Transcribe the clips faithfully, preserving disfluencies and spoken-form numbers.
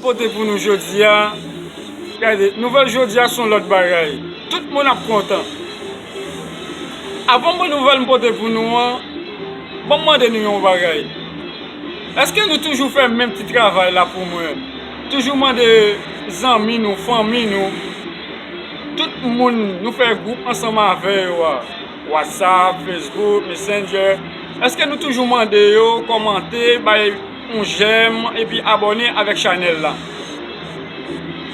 Pote pou nou jodi a. Gade, nouvèl jodi a se yon lòt bagay. Tout moun ap kontan. Avan m ban nouvèl m pote pou nou an, ban m mande nou yon bagay. Èske nou toujou fè menm ti travay la pou mwen? Toujou mande zanmi nou, fanmi nou, tout moun nou fè gwoup ansanm avè yo a, WhatsApp, Facebook, Messenger, èske nou toujou mande yo kòmante, bay yon jèm epi abòne avèk chanèl la?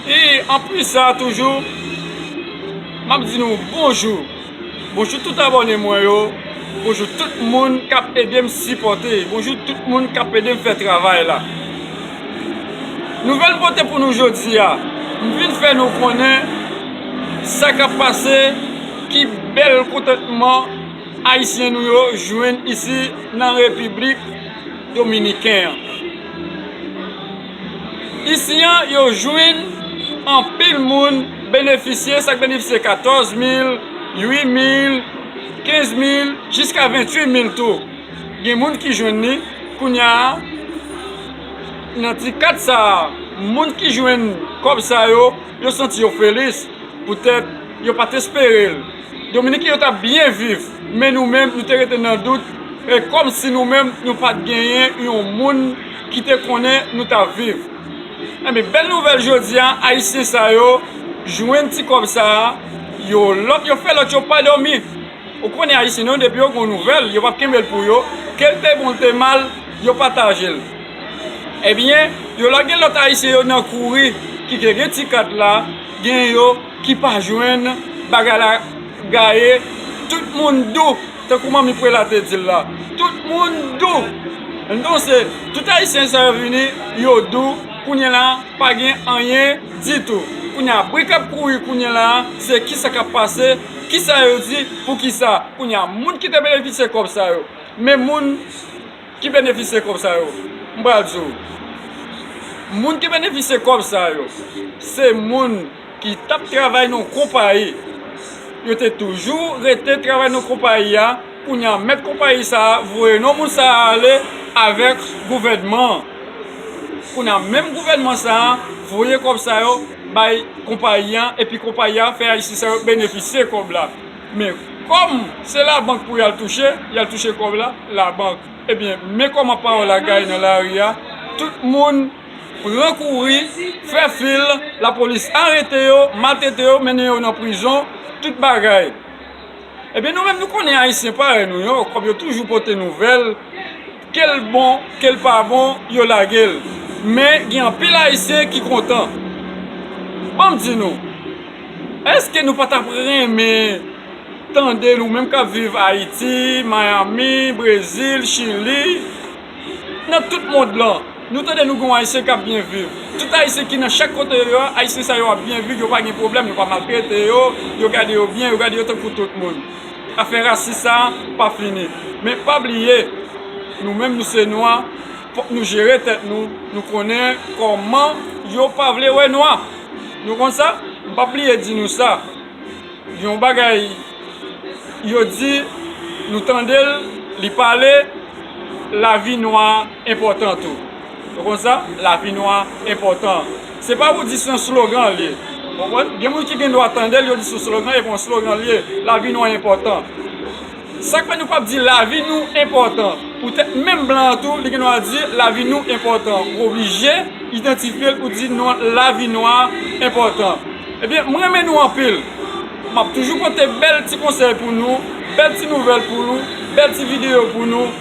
E anplis sa toujou, m ap di nou bonjou. Bonjou tout abòne mwen yo. Bonjou tout moun k ap ede m sipòte. Bonjou tout moun k ap ede m fè travay la. Nouvèl m pote pou nou jodi a, m vin fè nou konnen sa k ap pase, ki bèl kontantman Ayisyen nou yo jwenn isi nan Repiblik Dominiken an. Isi an, yo jwenn anpil moun benefisye, sa k benefisye katòz mil, uit mil, kenz mil, jiska venntuit mil tou. Gen moun ki jwenn li, kounye a, nan ti kat sa a, moun ki jwenn kòb sa yo, yo santi yo felis, poutèt yo pa t espere l. Dominiken yo t ap byen viv, men nou menm, nou te rete nan dout, e kòmsi nou menm, nou pa t genyen yon moun ki te konnen nou t ap viv. Enben, bèl nouvèl jodi a, Ayisyen sa yo jwenn ti kòb sa a, yo lòt, yo fè lòt yo pa dòmi. Ou konnen Ayisyen yo, depi yo gen yon nouvèl, yo p ap kenbe l pou yo, ke l te bon, l te mal, yo pataje l. Ebyen, yo lage lòt Ayisyen yo nan kouri, ki te gen ti kat la, gen yo ki pa jwenn bagay la gaye, tout moun dou, tankou manmi Prela te di l la. Tout moun dou. Entonse, tout Ayisyen sa yo vini, yo dou, kounye la, pa gen anyen ditou. Kounye a, bri k ap kouri kounye la, se kisa k ap pase, kisa yo di, poukisa. Kounye a, moun ki te benefisye kòb sa yo, men moun ki benefisye kòb sa yo, m pral di w. Moun ki benefisye kòb sa yo, se moun ki t ap travay nan yon konpayi. Yo te toujou rete travay nan konpayi a. Kounye a, mèt konpayi sa a voye non moun sa a ale avèk gouvènman an. Kounye a, menm gouvènman sa a voye kòb sa yo bay konpayi a, epi konpayi a fè Ayisyen sa yo benefisye kòb la. Men kòm se labank pou y al touche, y al touche kòb la, labank. Ebyen, men kòman pawòl la gaye nan lari a, tout moun pran kouri, fè fil, lapolis arete yo, maltrete yo, mennen yo nan prizon, tout bagay. Ebyen, nou menm, nou konnen Ayisyen parèy nou yo, kòm yo toujou pote nouvèl, ke l bon, ke l pa bon, yo lage l. Men, gen anpil Ayisyen ki kontan. Ban m di nou, èske nou pa t ap renmen tande nou menm k ap viv Ayiti, Miami, Brezil, Chili, nan tout mond lan, nou tande nou gen yon Ayisyen k ap byen viv. Tout Ayisyen ki nan chak kote yo ye a, Ayisyen sa yo ap byen viv, yo pa gen pwoblèm, yo pa maltrete yo, yo gade yo byen, yo gade yo tankou tout moun. Afè rasis sa a pa fini. Men pa bliye, nou menm nou se nwa, fòk nou jere tèt nou, nou konnen kòman yo pa vle wè nwa. Nou konn sa? M p ap bliye di nou sa. Yon bagay yo di, nou tande l, li pale, lavi nwa enpòtan tou. Ou konn sa? Lavi nwa enpòtan. Se pa pou di se yon slogan l ye. Ou konprann? Gen moun ki gen dwa tande l, yo di se yon slogan, e pa yon slogan l ye. Lavi nwa enpòtan. Sa k fè nou p ap di lavi nou enpòtan? Poutèt menm blan an tou, li gen dwa di lavi nou enpòtan. Ou oblije idantifye l pou di non, lavi nwa enpòtan. Ebyen, m renmen nou anpil. M ap toujou pote bèl ti konsèy pou nou, bèl ti nouvèl pou nou, bèl ti videyo pou nou.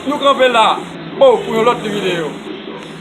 Nou kanpe la. Bo, pou yon lòt videyo.